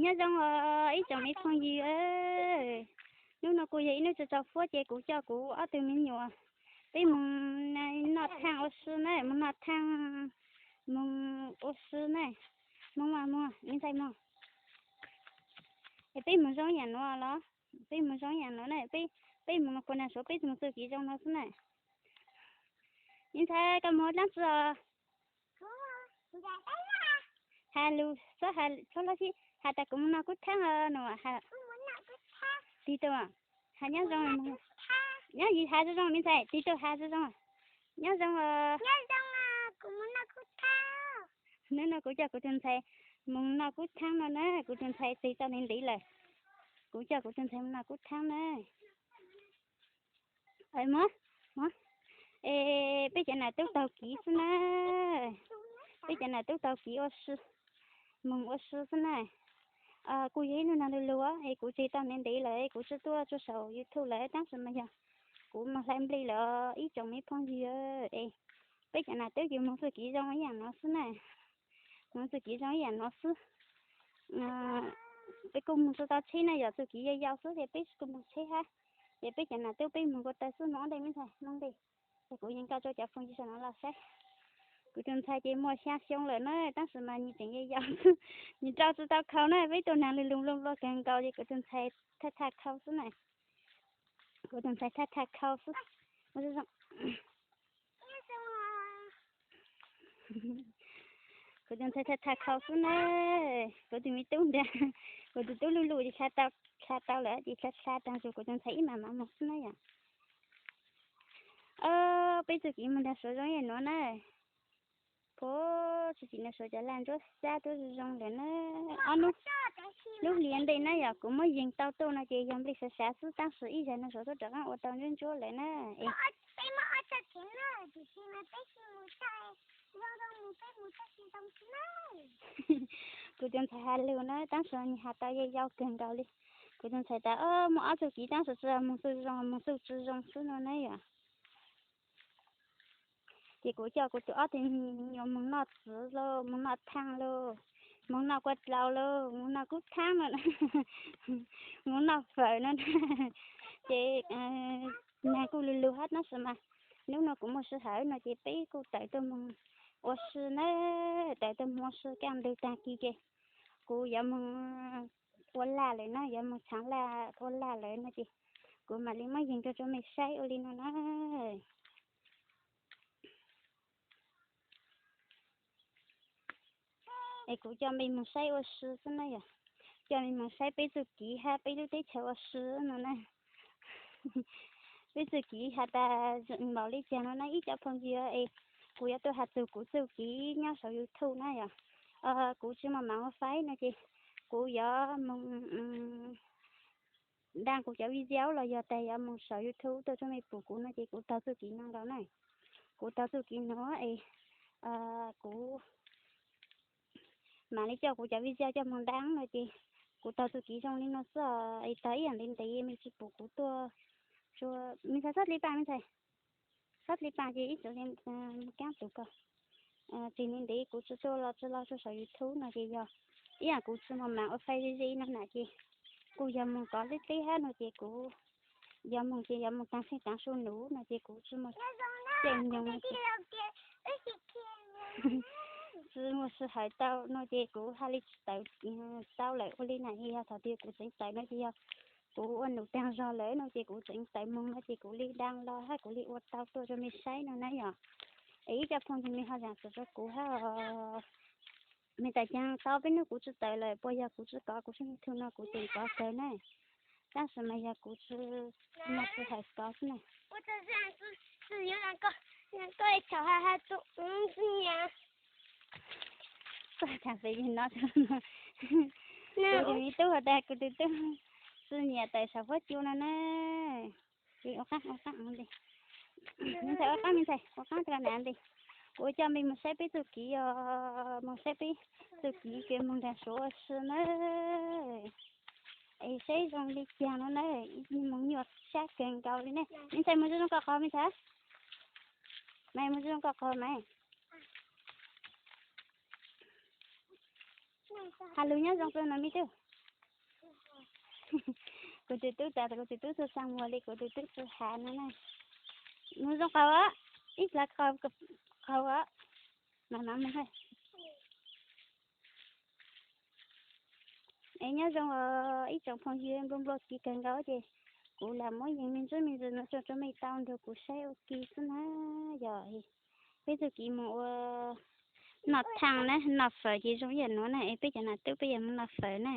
Nyob zoo os ib tsoom me phooj ywg, hnub no kuj yog ib hnub tsaus tsaus fuab ces kuv coj kuv ob tug me nyuam peb mus noj thaaj ua si na, mus noj thaaj, mus ua si na. Mus mas mus, me ntxhais mus. Es peb mus zoo yam nuav los? Peb mus zoo yam nuav na, peb mus no kuv nag suav peb mus txuj kev zoo no xwb na. Me ntxhais koj mus dlaab tsi os? Has lug txhob, txhob lug sib has tas kuv mus noj kub thaab no. Tig tau, has nyob zoo, nyob has zoo zoo me ntxhais, tig tau has zoo zoo. Nyob zoo os. Hnub no kuv coj kuv tus ntxhais mus noj kub thaab no na, kuv tus ntxhais tseg tau ntev ntev lawm. Kuv coj kuv tus ntxhais mus noj kub thaab na. Muab, muab. Es peb cov nam tub taug kev xwb na. Peb cov nam tub taug kev ua si, moog ua si xwb na. Kuj yog ib nub nag lug lug es kuv tseg tau ntev ntev lawm, kuv tsi tuaj tsuag saum YouTube lawm, tab sis mas yog kuv moog hlais nplej lawm ib tsoom me phooj ywg es peb cov nam tub ces moog txuj kev zoo ib yam no xwb na. Moog txuj kev zoo ib yam no xwb. Peb kuj moog tsi tau tsheb na, yog txuj kev yau yau xwb ces peb kuj moog tsheb hab. Ces peb cov nam tub peb moog nkaus taw xwb, moog ob ntej me ntxhais, moog ntej. Ces kuv yeej nkaug rua cov phooj ywg sawv daws lug saib. Kuv tus ntxhais ces muaj xyaa xyoo lawm na, tab sis mas nws tseem yau yau xwb, nws rau tsi tau khau na, peb tuaj nag lug lug luaj luaj kawg nkaus ces kuv tus ntxhais thaj thaj khau xwb na. Kuv tus ntxhais thaj thaj khau xwb. Kuv tus ntxhais thaj thaj khau xwb na. Kuv tus me tub nrag, kuv tus tub luj luj ces dlha tau, dlha tau lawm ces dlha dlha taag zus kuv tus ntxhais ib mam mam moog xwb na yom. Peb txuj kev moog nrag suav zoo ib yam nuav na. Puag txuj kev nrag suav cov laj ntsuab xab tuab zoo zoo lawm na. Ob nub, lub hli ntej na yog kuv muab yees tau tuaj no ces yog nplej sav sav xwb, tab sis ib zag nrag suav tuaj rov qaab ua tau ntsuab ntsuab lawm na. Kuv tus ntxhais has lug na, tab sis nws has tau yau yau kawg nkaus li. Kuv tus ntxhais tas muaj ob txuj kev tab sis tsi moog txuj zoo, moog txuj tsi zoo xwb no na yom. Ces kuv coj kuv tus ob tug me nyuam moog noj txiv lauj, moog noj thaaj lauj, moog noj kua dlaus lauj, moog noj kub thaab no, moog noj fawm no. Ces nag kuj lug lug hab tab sis mas hnub no kuv muaj sij hawm no ces peb kuj tawm tuaj moog ua si na, tawm tuaj moog ua si kaj ntug taag kis ces kuv yuav moog ua laj lawm na, yuav moog tshaav laj ua laj lawm no ces kuv mam li muab yees rua rua mej saib ua li no na. Es kuv coj mej moog saib ua si xwb na yom, coj mej moog saib peb txuj kev hab peb lub teb chaws ua si no na. Peb txuj kev has tas npaum li caag no na ib cov phooj ywg, es kuv yuav tuaj has txug kuv txuj kev nyob saum YouTube na yom. Kuv tsi muaj maam ua faib no ces kuv yuav moog ntaag kuv cov video los yog tas yuav moog saum YouTube tuaj rua mej pum kuv no ces kuv taug txuj kev no nkaus na. Kuv taug txuj kev no es kuv maam li coj kuv cov video coj moog ntaag no ces kuv taug txuj kev zoo li no xwb os. Es taug ib yaam ntev ntev mej tsi pum kuv tuaj, mej ntxhais txhob dle paaj, mej ntxhais txhob dle paaj ces ib txwv li kaab tus ko. Tseem li ntev kuv tsi tuaj los tsi los rua saum YouTube no ces yog ib yaam kuv tsi muaj maam ua faib ze ze no na ces kuj yog moog kov dleb dleb hab no ces kuv yuav moog ces yuav moog taag xeeb taag su nuv no ces kuv tsi muaj caij nyoog no ces tsi muaj sij hawm tau no ces kuv haj li tsi tawm tau lawm. Ua li na yog thaum twg kuv tseem tawm no ces yog kuv ua num taag zog lawm no ces kuv tseem tawm moog no ces kuv li ntaag los hab kuv li ua tau tuaj rua mej saib no na yom. Es ib cov phooj ywg mej ho zaam txim rua kuv hab os. Mej tas caag tau peb nub kuv tsi tawm lawm puas yog kuv tsi kov kuv tshooj YouTube no, kuv tseem kov kawg na, tab sis mas yog kuv tsi muaj sij hawm kov xwb na. Txhob tham peb yig no, kuv tus me tub has tas kuv tus tub txwj nyiam tawm saum huab cua no na. Ua qaab, ua qaab, mej ntxhais ua qaab, mej ntxhais ua qaab rua na ntej. Kuv coj mej moog saib peb txuj kev os, moog saib peb txuj kev kws moog nraag suav ua si na. Es saib zoo li caag no na, moog nyuaj sab kawg nkaus li ne. Mej ntxhais moog zoo zoo koj qhov, mej ntxhais, mej moog zoo zoo koj qhov mej. Has lus nyob zoo rau no me tub. Kuv tus tub tas kuv tus tub txhua xaa mus li kuv tus tub txhua hav no na. Mus zoo qhov, ib plav qhov, no no mus. Es nyob zoo os ib tsoom phooj ywg, nplua nplua kiv kawg nkaus ces kuv lam muab yees me ntsuj me ntsis no tso rau mej tau nrog kuv saib ua ke xwb na. Yog peb txoj kev mus ua noj thaaj na, noj fawm ces zoo ib yam nuav na, es peb cov nam tub peb yuav mus noj fawm na.